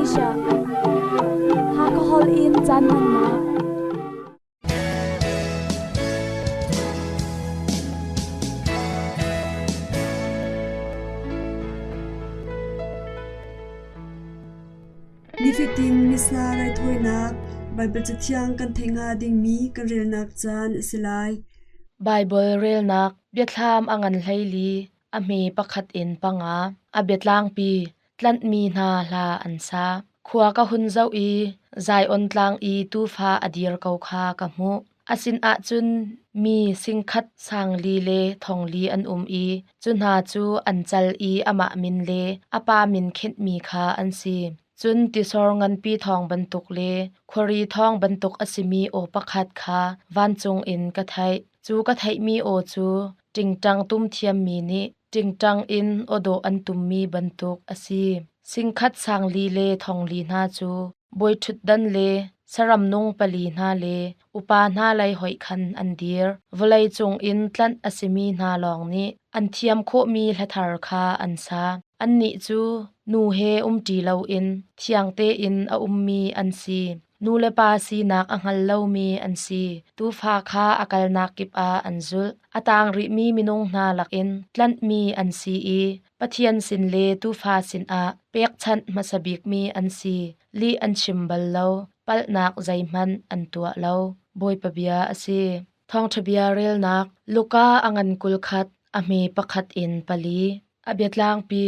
Asia. Hakha holh in caan hmannak. Nifatin Missa raithawinak Baibal Cathiang kan theih hnga dingmi kan relnak caan a si lai. Baibal relnak biathlam a ngan hleili, a hme pakhat in panga, a biatlangpi tlanhmi hna hla an sa. Khua ka hun zoh i Zion tlang i tuufa a dir ko kha ka hmuh. A sinah cun mi singkhat sangli le thongli an um i cu hna cu an cal i amah min le a pa min khenhmi kha an si. Cun tisor nganpi thawng bantuk le khuari thawng bantuk a simi aw pakhat kha vancung in ka theih. Cu ka theihmi aw cu ṭingṭang tum thiammi nih ṭingṭang in aw dawh an tummi bantuk a si. Singkhat sangli le thongli hna cu bawiṭhutdan le saram nung pali hna le upa hna lei hoih khan an dir. Vawlei cung in tlanh a simi hna lawng nih an thiam khawhmi hla thar kha an sa. Annih cu nu he umṭi loin thiang tein a ummi an si. Nu le pa sinak a hngal lomi an si. Tuufa kha a kalnak kip ah an zulh. A tang rihmi minung hna lakin tlanhmi an si i Pathian sin le Tuufa sinah pekchanh hmasa bikmi an si. Lih an chim bal lo, palhnak zeihmanh an tuah lo. Bawipa bia a si. Thawngṭha bia relnak Luka a ngan 21, a hme pakhat in pali. A biatlangpi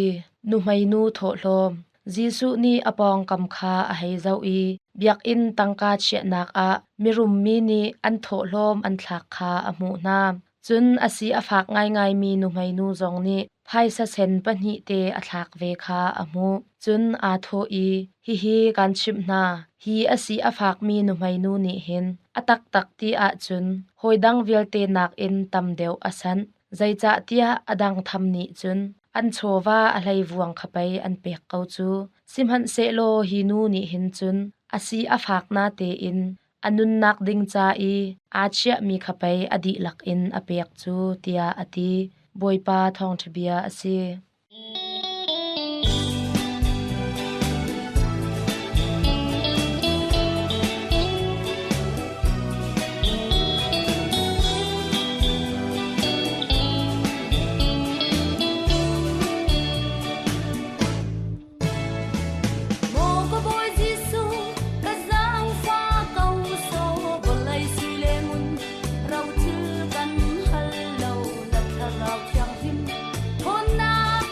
nuhmeinu thawhlawm. Jesuh nih a pawngkam kha a hei zoh i biakinn tangka chiahnak ah mirum mi nih an thawhlawm an thlak kha a hmuh hna. Cun a si a fak ngaingaimi nuhmeinu zong nih phaisa sen pahnih te a thlak ve kha a hmuh. Cun aa thawh i, Hihi kaan chimh hna, hi a si a fakmi nuhmeinu nih hin a taktak ti ahcun hawidang vialte nakin tam deuh a sanh. Zeicahtiah a dang tham nih cun an chawva a hleivuang kha pei an pek ko cu. Sihmanhsehlaw hi nu nih hin cun a si a fak na tein a nunnak ding ca i aa chiahmi kha pei a dihlak in a pek cu, tiah a ti. Bawipa thawngṭha bia a si. Maw ka Bawi Jesuh, ka zaangfah ko sawh, vawlei sui le ngun rothil kan hal lo, na thlarau thianghlim thawnnak.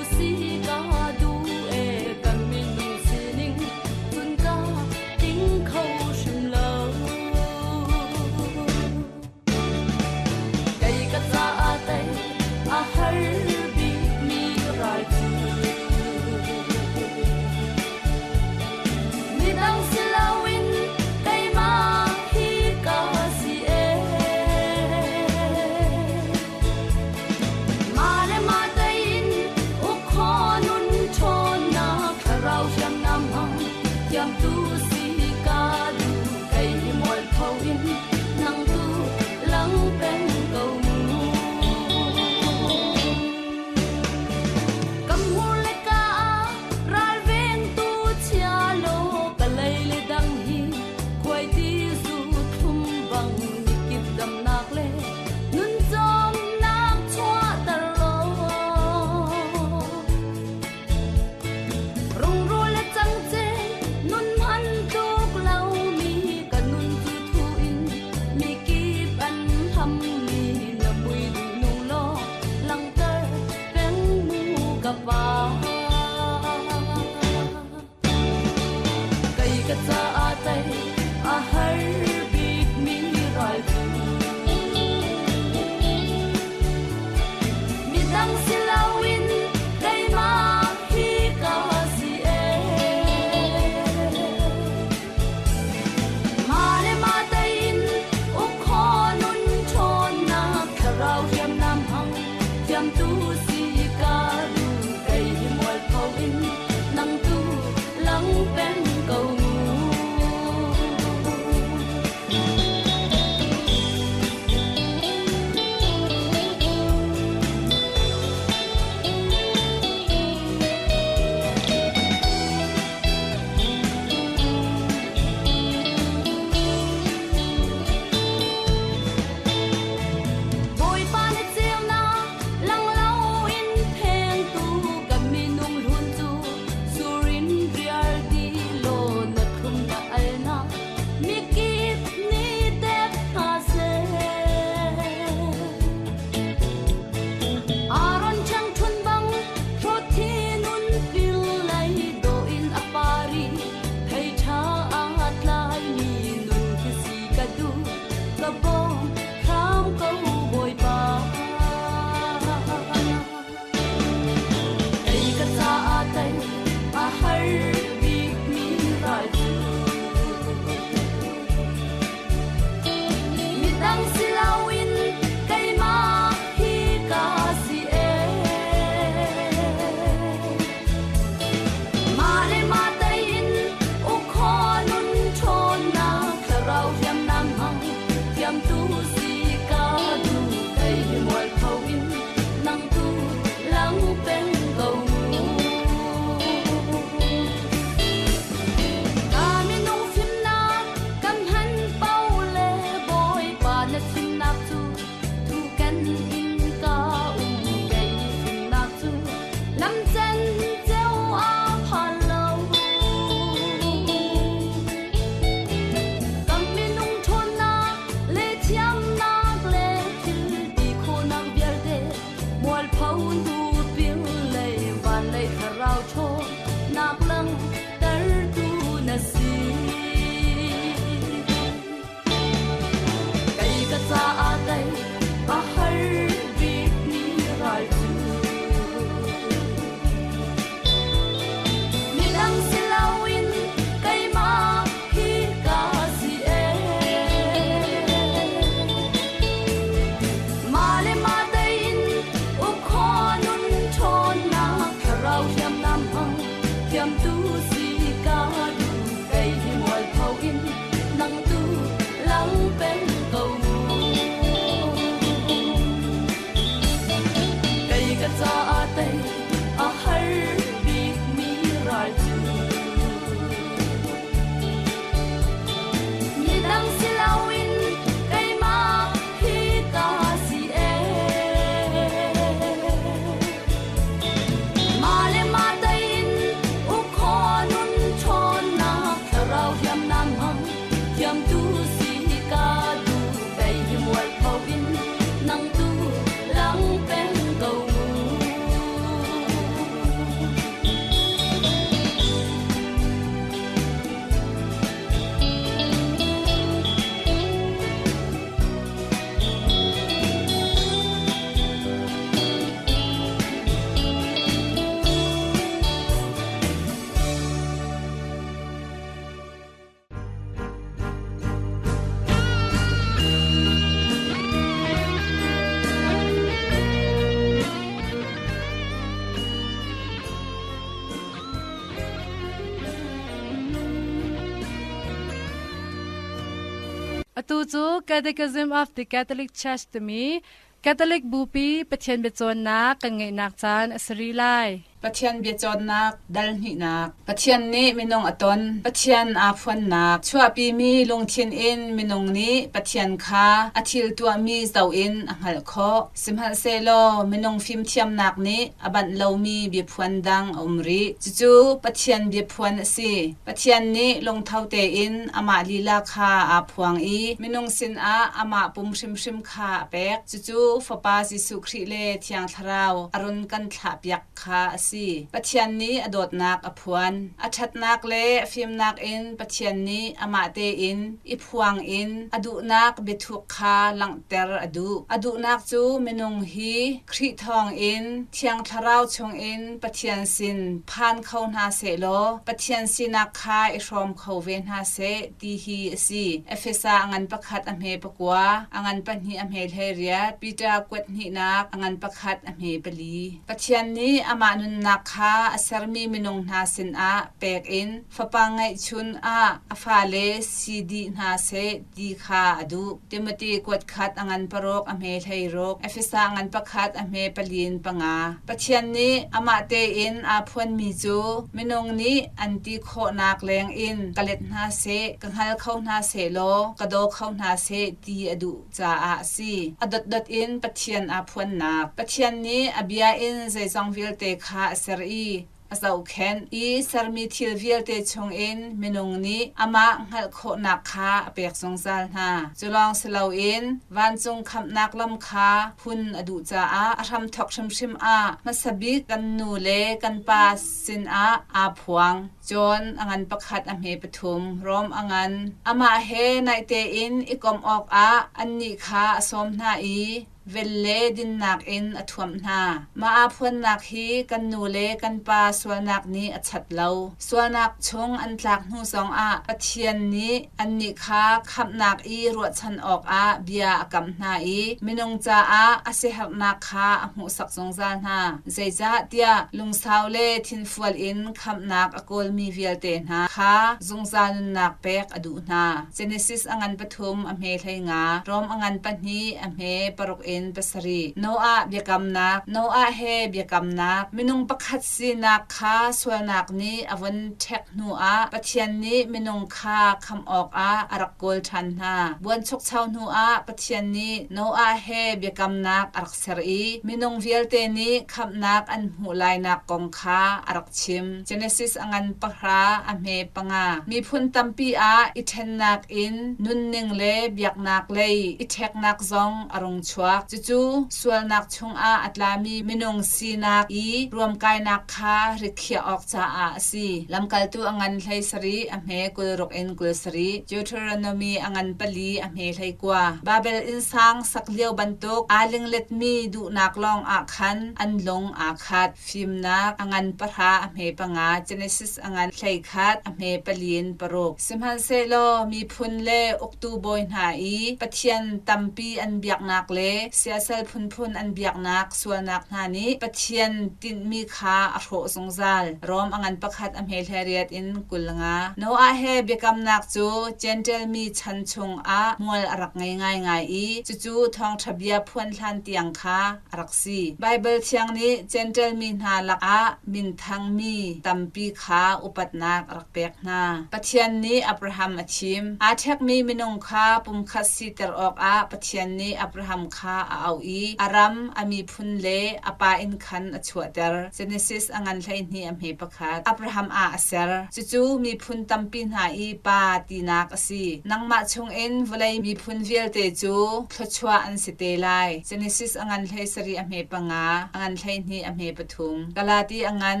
Atu cu Catechism of the Catholic Church timi Catholic Bupi Pathian biacawnnak kan ngeihnak caan a si rih lai. Pathian biacawnnak dal hnihnak. Pathian nih minung a ton. Pathian aa phuannak. Chuahpimi lungthin in minung nih Pathian kha a thil tuahmi zoh in a hngalh khawh. Sihmanhsehlaw minung fimthiamnak nih a banh lomi biaphuan dang a um rih. Cucu Pathian biaphuan a si. Pathian nih lungtho tein amah lila kha aa phuang i minung sinah amah pum hrimhrim kha a pek. Cucu Fapa Jesuh Khrih le Thiang Thlarau a run kan thlahpiak kha a si. Pathian nih a dawtnak a phuan. A ṭhatnak le a fimnak in Pathian nih amah tein i phuang in a duhnak biathuk kha langhter a duh. A duhnak cu minung hi Khrih thawngin Thiang Thlarau chungin Pathian sin phan kho hna sehlaw Pathian sinak kha i hrawm kho ve hna seh ti hi a si. Efesa a ngan pakhat a hme pakua, a ngan pahnih a hme 18, Peter kuat hnihnak a ngan pakhat a hme pali. Pathian nih amah nunnak kha a sermi minung hna sinah pek in fapa ngeihchun ah a fale si dih hna seh ti kha a duh. Timothy kuat khat a ngan paruk a hme 16, Efesa a ngan pakhat a hme palin panga. Pathian nih amah tein aa phuanmi cu minung nih an ti khawhnak lengin ka let hna seh, ka hngal kho hna seh law ka daw kho hna seh ti a duh caah a si. A dotdot in Pathian aa phuannak. Pathian nih a bia in zeizong vialte kha a ser i a zohkhenh i sermi thil vialte chungin minung nih amah hngalh khawhnak kha a pek zungzal hna. Cu lawng si loin vancung khamhnak lam kha hun a duh caah a hramthawk hrimhrim ah hmasa bik kan nu le kan pa sinah aa phuang. John a ngan pakhat a hme pathum, Rom a ngan. Amah he naih tein i komh awkah annih kha a sawm hna i velhle dinnak in a thuamh hna. Mah aa phuannak hi kan nu le kan pa sualnak nih a chat lo. Sualnak chung an tlak hnu zongah Pathian nih annih kha khamhnak i ruahchan awkah bia a kamh hna i minung caah a siaherhnak kha a hmuhsak zungzal hna. Zeicahtiah lungsau le thinfual in khamhnak a kawlmi vialte hna kha zungzal nunnak pek a duh hna. Genesis a ngan pathum a hme 15, Rom a ngan pahnih a hme paruk in pasarih. Noah biakamnak Noah he biakamnak Minung pakhat sinak kha sualnak nih a von ṭhek hnuah Pathian nih minung kha khamh awkah a rak kawl ṭhan hna. Buanchukcho hnuah Pathian nih Noah he biakamnak a rak ser i minung vialte nih khamhnak an hmuh lainak kong kha a rak chim. Genesis a ngan pahra a hme panga. Miphun tampi ah i ṭhennak in nunning le biaknak lei i ṭheknak zong a rung chuak. Cucu sualnak chungah a tlami minung sinak i ruamkainak kha rikhiah awk caah a si. Lamkaltu a ngan hlei sarih a hme 60 in 27. Deuteronomy a ngan pali a hme 19. Babel innsang sak lio bantuk aa lingletmi duhnak lawng ah khan an lung aa khat. Fimnak a ngan pahra a hme panga, Genesis a ngan 11 a hme palin paruk. Sihmanhsehlaw miphun le uktu bawi hna i pathian tampi an biaknak le siasal phunphun an biaknak sualnak hna nih Pathian tinhmi kha a hrawh zungzal. Rom a ngan pakhat a hme 18 in 25. Noah he biakamnak cu Jentail mi chan chungah hmual a rak ngei ngaingai i cucu thawngṭha bia phuan hlan tiang kha a rak si. Baibal Thiang nih Jentail mi hna lakah minthangmi tampi kha upatnak a rak pek hna. Pathian nih Abraham a thim. Aa ṭhekmi minung kha pumkhat siter awkah Pathian nih Abraham kha a auh i a ram, a miphun le a pa inn khan a chuahter. Genesis a ngan 12 a hme pakhat. Abraham ah a ser. Cucu miphun tampi hna i pa tinak a si. Nangmah chungin vawlei miphun vialte cu thluachuah an si te lai. Genesis a ngan 17 a hme panga, a ngan 12 a hme pathum. Galati a ngan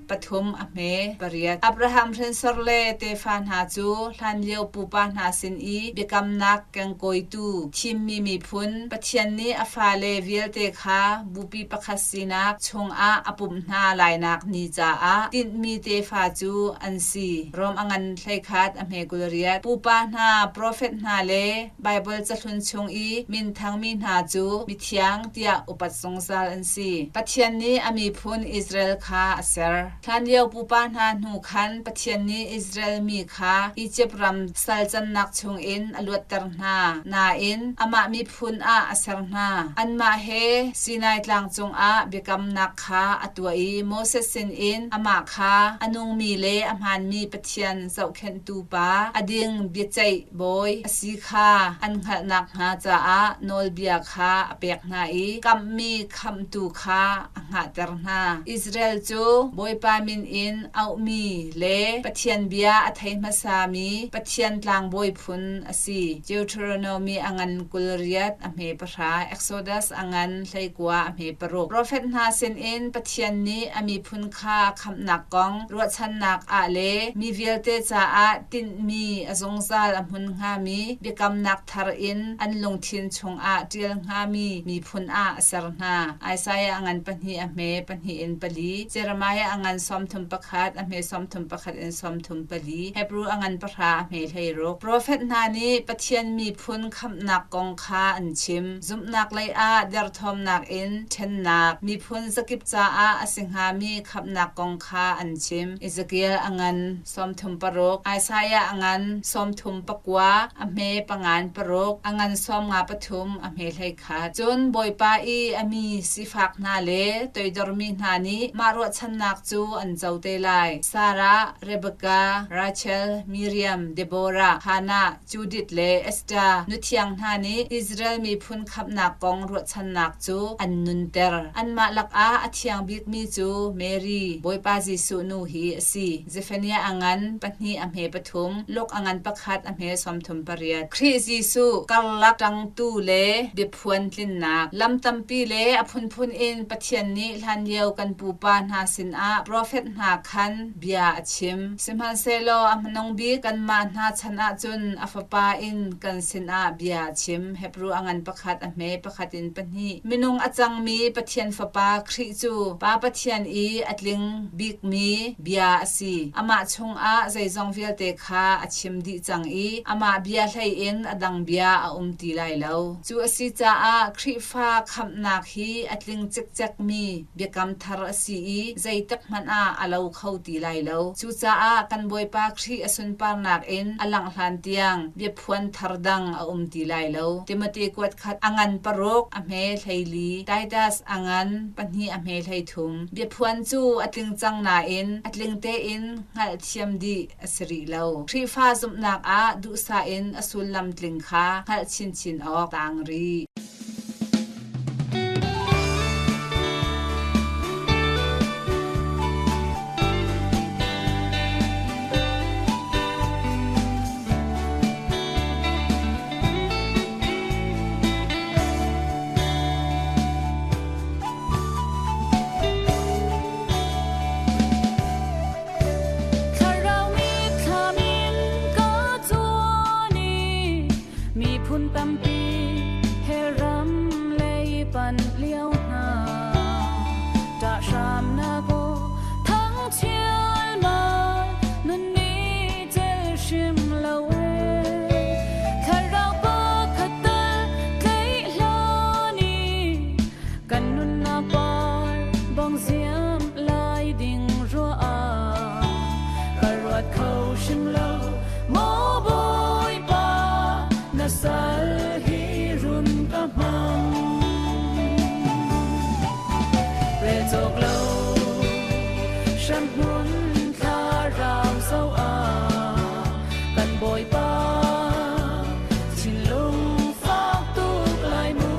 pathum a hme pariat. Abraham hrinsor le tefa hna cu hlanlio pupa hna sin i biakamnak kengkawitu thimmi miphun Pathian nih a fale vialte kha bupi pakhat sinak chungah a pumh hna lainak ni caah tinhmi tefa cu an si. Rom a ngan 11 a hme 28. Pupa hna, profet hna le Baibal cahlun chung i minthangmi hna cu mithiang tiah upat zungzal an si. Pathian nih a miphun Israel kha a ser. Hlanlio pupa hna hnu khan Pathian nih Israel mi kha Izipt ram sal cannak chungin a luatter hna nain amah miphun ah a ser hna. Anmah he Sinai Tlang cungah biakamnak kha a tuah i Moses sinin amah kha a nungmi le a hmaanmi Pathian zohkhenhtu pa, a ding biaceih bawi a si kha an hngalh nakhnga caah nawlbia kha a pek hna i kamhmi khamhtu kha a hngahter hna. Israel cu Bawipa min in auhmi le Pathian bia a thei hmasami Pathian tlangbawi phun a si. Deuteronomy a ngan 28 a hme pahra, Exodus a ngan 19 a hme paruk. Profet hna sinin Pathian nih a miphun kha khamhnak kong ruahchannak ah le mi vialte caah tinhmi a zungzal a hmun hngami biakamnak thar in an lungthin chungah ṭial hngami miphun ah a ser hna. Isaiah a ngan pahnih a hme pahnih in pali, Jeremiah a ngan 31 a hme 31 in 34, Hebru a ngan pahra a hme 16. Profet hna nih Pathian miphun khamhnak kong kha an chim. Zumhnak lei ah derthawmnak in ṭhennak, miphun zakip caah a si hngami khamhnak kong kha an chim. Ezekiel a ngan 36, Isaiah a ngan 39, a hme pangan paruk, a ngan 53, a hme 11. Cun Bawipa i a mi sifak hna le toidormi hna nih mah ruahchannak cu an co te lai. Sarah, Rebekah, Rachel, Miriam, Deborah, Hannah, Judith le Esther nuthiang hna nih Israel miphun khamhnak kong ruahchannak cu an nunter. Anmah lakah a thiang bikmi cu Mary, Bawipa Jesuh nu hi a si. Zephaniah a ngan pahnih a hme pathum, Luke a ngan pakhat a hme 38. Khrih Jesuh karlak ṭangtu le biaphuan tlinnak. Lam tampi le a phunphun in Pathian nih hlanlio kan pupa hna sinah profet hna khan bia a chim. Sihmanhsehlaw a hmanung bik kanmah hna chan ah cun a Fapa in kan sinah bia a chim. Hebru a ngan pakhat a hme pakhat in pahnih. Minung a cangmi Pathian Fapa Khrih cu Pa Pathian i a tling bikmi bia a si. Amah chungah zeizong vialte kha a chim dih cang i amah bia hlei in a dang bia a um ti lai lo. Cu a si caah Khrihfa khamhnak hi a tling cikcekmi biakam thar a si i zeitik hmanh ah a lo kho ti lai lo. Cucaah kan Bawipa Khrih a sunparnak in a langh hlan tiang biaphuan thar dang a um ti lai lo. Timote kuat khat a ngan paruk, a hme 14, Titus a ngan pahnih a hme 13. Biaphuan cu a tling cang nain a tling tein hngalhthiam dih a si rih lo. Khrihfa zumhnak ah duhsah in a sullam tling kha hngalh chinchin awk taang rih. Thlarau mitthlam in ka cuan i miphun tampi he ram lei panh lio hna. Ṭah hramnak aw thang chialmal nun nih cel hrim lo ee. Thlarau pakhat tal tlaih hlan i kan nunnak par bang ziam lai ding ruah ah ka ruat kho hrim lo maw Bawipa na sal hi run ka hmang rel cawk lo hremhmun thlarau zo ah kan Bawipa thinlung fak tuk lai mu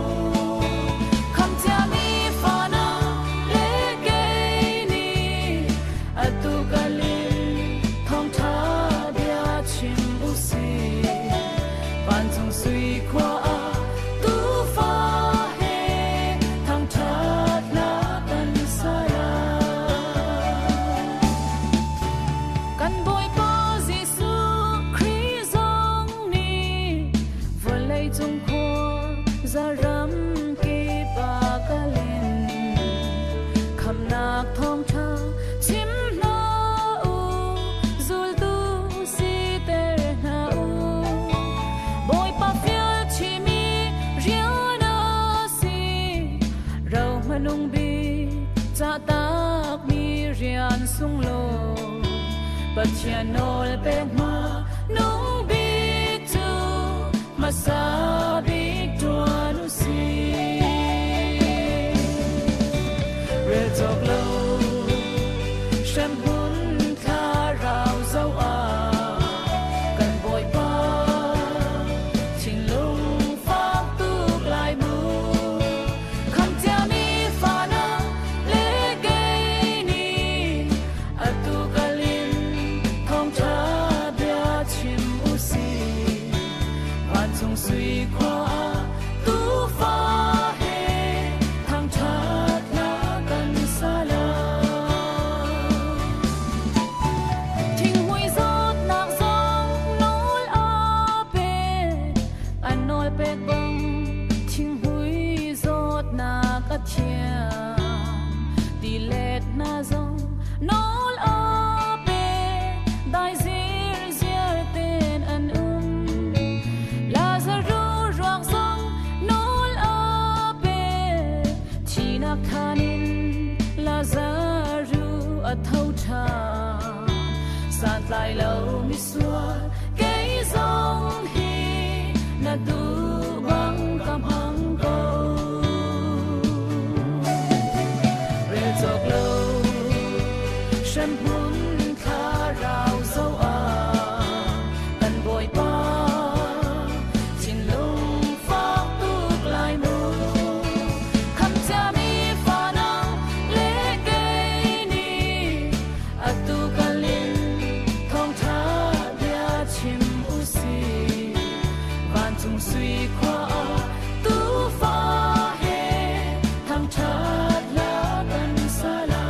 kham ciami fana le kei nih atu kalin thawngṭha bia chim u sih vancung sui khua ah tuufa he thangṭhat hla kan sa lai. Kan Bawipa Jesuh Khrih zong nih vawleicung khua zaram kip ah kal in khamhnak thawngṭha chim hna u, zultu siter hna u. Bawipa fial chim Rian sunglawi Pathian nawl pek ma nung bik cu hmasa bik ṭuan u sih. Rel cawk lo hremhmun thlarau zoh ah kan Bawipa thinlung fak tuk lai mu. Kham ciami fahnak le kei nih atu kal in thawngṭha bia chim u sih. Vancung sui khua ah tuufa he thangṭhat hla kan sa lai. Thinghmui zawtnak zong nawl a pek, an nawl pek bang thinghmui zawtnak a thiam. Tilet hna zong nawl a pek, dai zirziar ten an um. Lazaruh ruak zong nawl a pek, thihnak khan in Lazaruh a tho ṭhan. Santlai lo misual kei zong hi na duh bang ka hmang ko. Rel cawk lo hremhmun thlarau zoh ah kan Bawipa thinlung fak tuk lai mu. Kham ciami fanang le kei nih atu kal in thawngṭha bia chim u sih. Vancung sui khua ah tuufa he thangṭhat hla kan sa lai.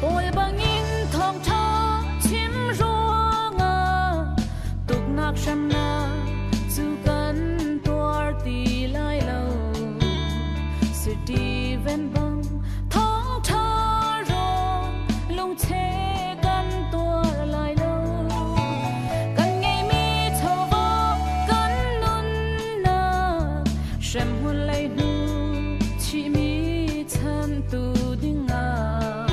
Paul bangin thawngṭha chim ruangah tuknak hremnak cu kan tuar ti lai lo. Steven bang thawngṭha ruang lungche kan tuar lai lo. Kan ngeihmi chawva kan nunnak hremhmun lei hnu chihmi chantu dingah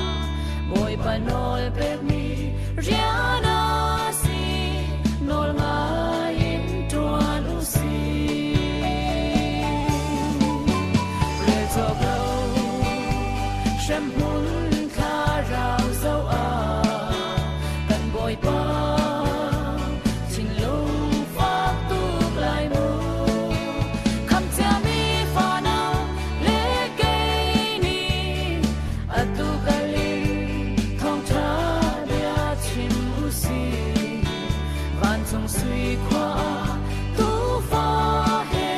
Bawipa nawl pekmi rian a si, nawl ngai in ṭuan u sih. Rel cawk lo hremhmun thlarau zoh ah kan Bawipa thinlung fak tuk lai mu. Kham ciami fanau le kei nih atu kal in thawngṭha bia chim u sih. Vancung sui khua ah tuufa he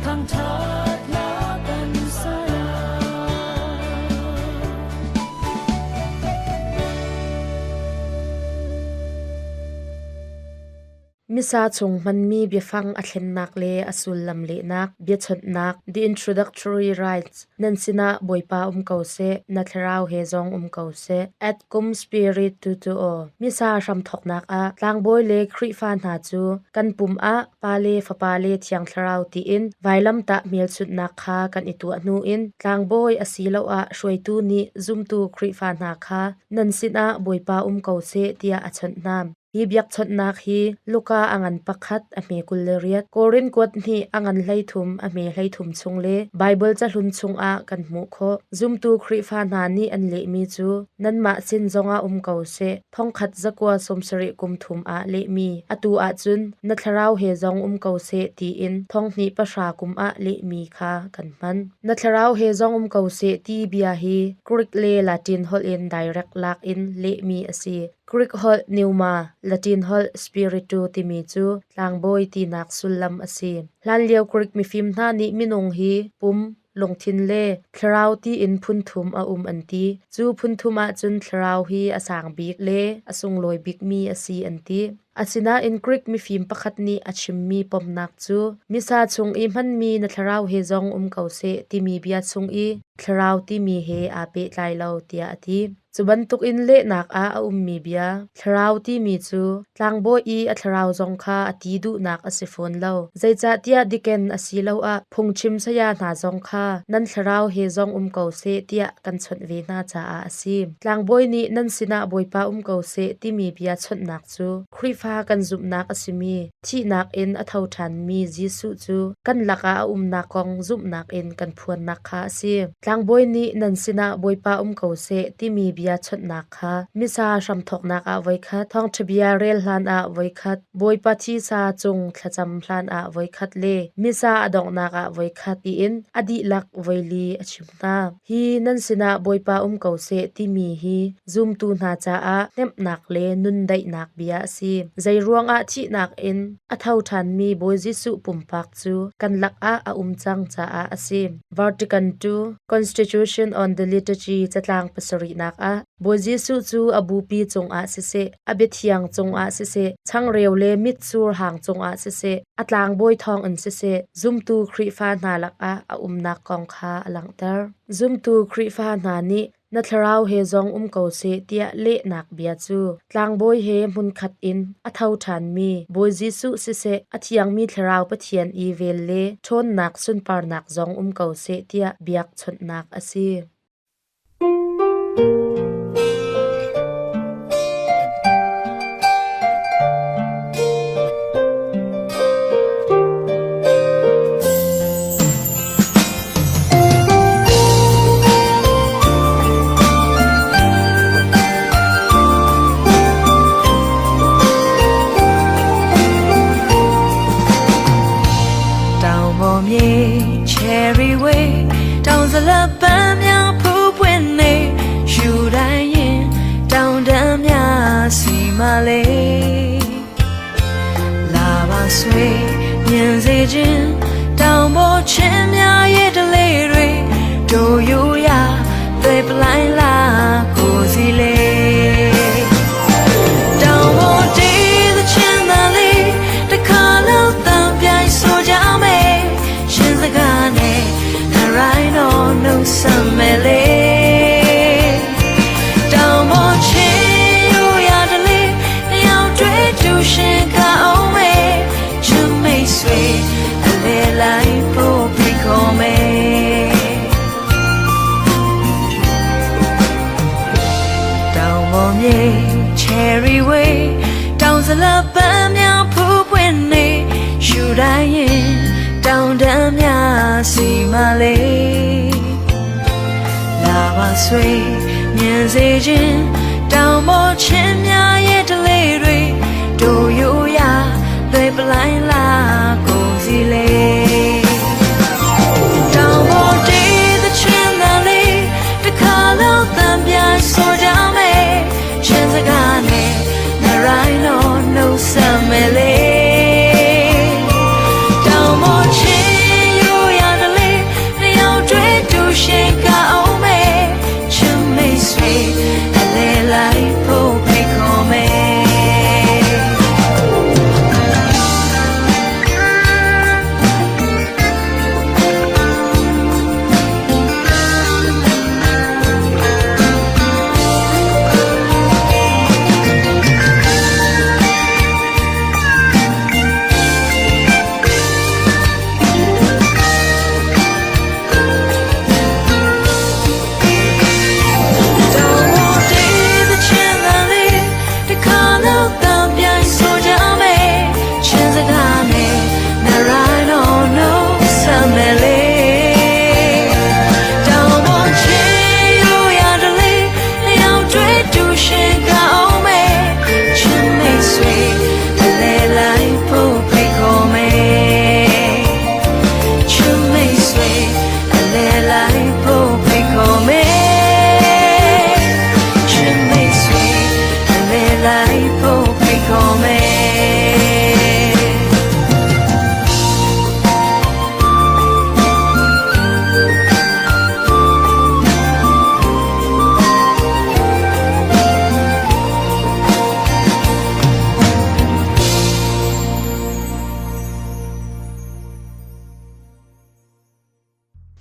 thangṭhat hla kan sa lai. Missa chung hmanmi biafang a thlennak le a sullam lehnak, biachawnhnak, the introductory rites, nan sinah Bawipa um ko seh, na thlarau he zong um ko seh. Ad cum spiritu tuo. Missa hramthawknak ah tlangbawi le Khrihfa hna cu kan pum ah Pa le Fapa le Thiang Thlarau tiin vailamtah hmelchunhnak kha kan i tuah hnu in tlangbawi asiloah hruaitu nih zumtu Khrihfa hna kha nan sinah Bawipa um ko seh tiah a chawnh hna. Hi biakchawnhnak hi Luka a ngan pakhat a hme 28, Korin kuat hnih a ngan 13 a hme 33 chung le Baibal cahlun chungah kan hmuh khawh. Zumtu Khrihfa hna nih an lehmi cu nanmah sin zongah um ko seh, thongkhat zakua 70 kum thum ah lehmi, atu ahcun na thlarau he zong um ko seh tiin thonghnih pahra kum ah lehmi kha kan hman. Na thlarau he zong um ko seh ti bia hi Greek le Latin holh in direct lak in lehmi a si. Greek holh pneuma, Latin holh spiritu timi cu tlangbawi tinak sullam a si. Hlanlio Greek mifim hna nih minung hi pum, lungthin le thlarau tiin phun thum a um an ti. Cu phun thum ahcun thlarau hi a sang bik le a sunglawi bikmi a si an ti. Asinain Greek mifim pakhat nih a chimmi pomnak cu Missa chung i hmanmi na thlarau he zong um ko seh timi bia chung i thlarau timi he aa pehtlai lo tiah a ti. Cu bantukin lehnak ah a ummi bia, thlarau timi cu tlangbawi i a thlarau zong kha a ti duhnak a si fawn lo. Zeicahtiah diken asiloah phungchim saya hna zong kha nan thlarau he zong um ko seh tiah kan chawnh ve hna caah a si. Tlangbawi nih nan sinah Bawipa um ko seh timi bia chawnhnak cu Khrihfa kan zumhnak a simi thihnak in a tho ṭhanmi Jesuh cu kan lakah a umnak kong zumhnak in kan phuannak kha a si. Tlangbawi nih nan sinah Bawipa um ko seh timi bia chawnhnak kha Missa hramthawknak ah voikhat, thawngṭha bia rel hlanah voikhat, Bawipa thisa cung thlacam hlanah voikhat le Missa a donghnak ah voikhat tiin a dihlak voili a chim hna. Hi nan sinah Bawipa um ko seh timi hi zumtu hna caah hnemhnak le nundaihnak bia a si. Zeiruangah thihnak in a tho ṭhanmi Bawi Jesuh pumpak cu kan lakah a um cang caah a si. Vatican II Constitution on the Liturgy catlang pasarihnak ah Bawi Jesuh cu a bupi cungah siseh, a biathiang cungah siseh, changreu le mitsur hang cungah siseh, a tlangbawi thawngin siseh, zumtu Khrihfa hna lakah a umnak kong kha a langhter. Zumtu Khrihfa hna nih na thlarau he zong um ko seh tiah lehnak bia cu tlangbawi he hmunkhat in a tho ṭhanmi Bawi Jesuh siseh, a thiangmi thlarau Pathian i vel le ṭhawnnak sunparnak zong um ko seh tiah biakchawnhnak a si. တောင်ပေါ်မြေ cherry way တောင်စလပန်းများဖူးပွင့်နေယူတိုင်းရင်တောင်တန်းများစီမလေးလာပါဆွေမြင်စေခြင်းတောင်ပေါ်ချင်းများရဲ့တလေတွေတို့ယူရတွေပလိုင်းလာကိုစီလေးတောင်ပေါ်တေးသချင်းသာလေးတစ်ခါလို့တန်ပြိုင်ဆိုကြမယ်ရှင်စကားနဲ့ခရိုင်းတော့နှုတ်ဆက်မယ်လေတောင်ပေါ်ချင်းယူရတလေတယောက်တွေ့တူရှင်ကအောင်မယ်ချစ်မိတ်ဆွေအလေလိုက်ဖို့ဖိတ်ခေါ်မယ် တောင်ပေါ်မြေ cherry way တောင်စလပန်းများဖူးပွင့်နေယူတိုင်းရင်တောင်တန်းများစီမလေးလာပါဆွေမြင်စေခြင်းတောင်ပေါ်ချင်းများရဲ့တလေတွေတို့ယူရတွေပလိုင်းလာကိုစီလေး တောင်ပေါ်တေးသချင်းသာလေးတစ်ခါလို့တန်ပြဆိုကြမယ်ချင်းစကားနဲ့မရိုင်းတော့နှုတ်ဆက်မယ်လေတောင်ပေါ်ချင်းယူရတလေနှစ်ယောက်တွေ့တူရှင်ကအောင်မယ်ချင်းမိတ်ဆွေအလဲလိုက်ဖို့ဖိတ်ခေါ်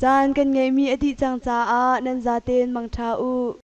Caan kan ngeihmi a dih cang caah nan zaten mangṭha u.